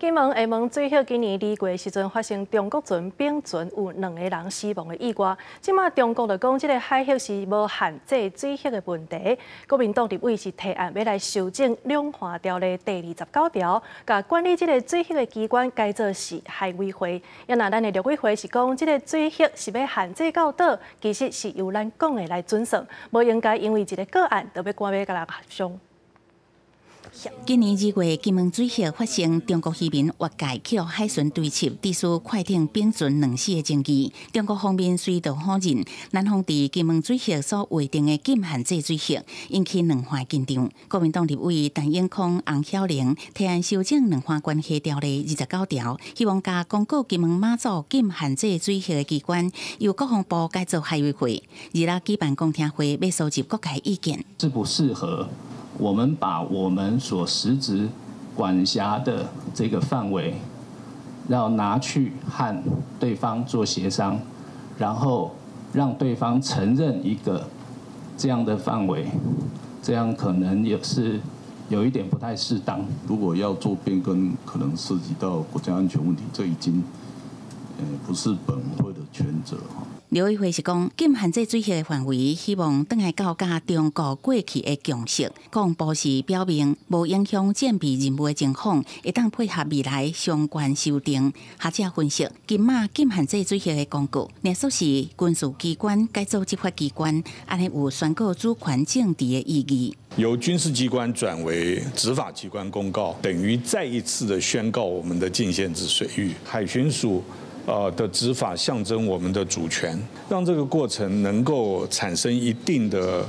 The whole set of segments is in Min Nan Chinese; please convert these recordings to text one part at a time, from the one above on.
金門厦門水域今年2月時陣發生中國船丙船有兩個人死亡的意外。這馬中國就講這个海域是無限制水域的問題。國民黨立委是提案欲來修正兩岸條例第29條，共管理這个水域的機關改做是海委會。啊若咱的陸委會是講這个水域是欲限制到佗，其實是由咱講的來準算，無應該因為一个個案就欲趕欲共人協商。今年2月，金門水域發生中國漁民越界去予海巡追緝，致使快艇丙船兩死的爭議。中國方面隨著否認，南方佇金門水域所劃定的禁限制水域，引起兩岸緊張。國民黨立委陳永康、洪曉玲提案修正兩岸關係條例29條，希望共公告金門馬祖禁限制水域的機關由國防部改做海委會。二日舉辦公聽會，欲蒐集各界意見。適不適合我們把我們所實質管轄的這個範圍，要拿去和對方做協商，然後讓對方承認一個這樣的範圍，這樣可能也是有一點不太適當。如果要做變更，可能涉及到國家安全問題，這已經不是本會的權責。陸委會是講禁限制水域的範圍，希望轉來到佮中國過去的共識。國防部是表明無影響戰備任務的情況，會當配合未來相關修訂。學者分析，金馬禁限制水域的公告，若說是軍事機關改做執法機關，按呢有宣告主權政治的意義。由軍事機關轉為執法機關公告，等於再一次的宣告我們的禁限制水域。海巡署的執法象徵我們的主權，讓這個過程能夠產生一定的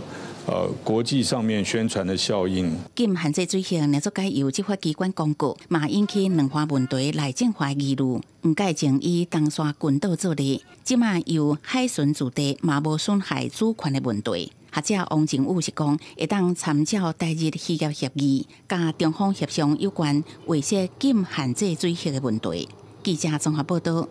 國際上面宣傳的效應。禁限制水域若做改由執法機關公告，嘛引起兩岸問題內政化疑慮。毋過前以東沙群島做例，這馬由海巡駐地嘛無損害主權的問題。學者王靖宇是講，會當參照台日漁業協議，佮中方協商有關劃設禁限制水域的問題。記者綜合報導。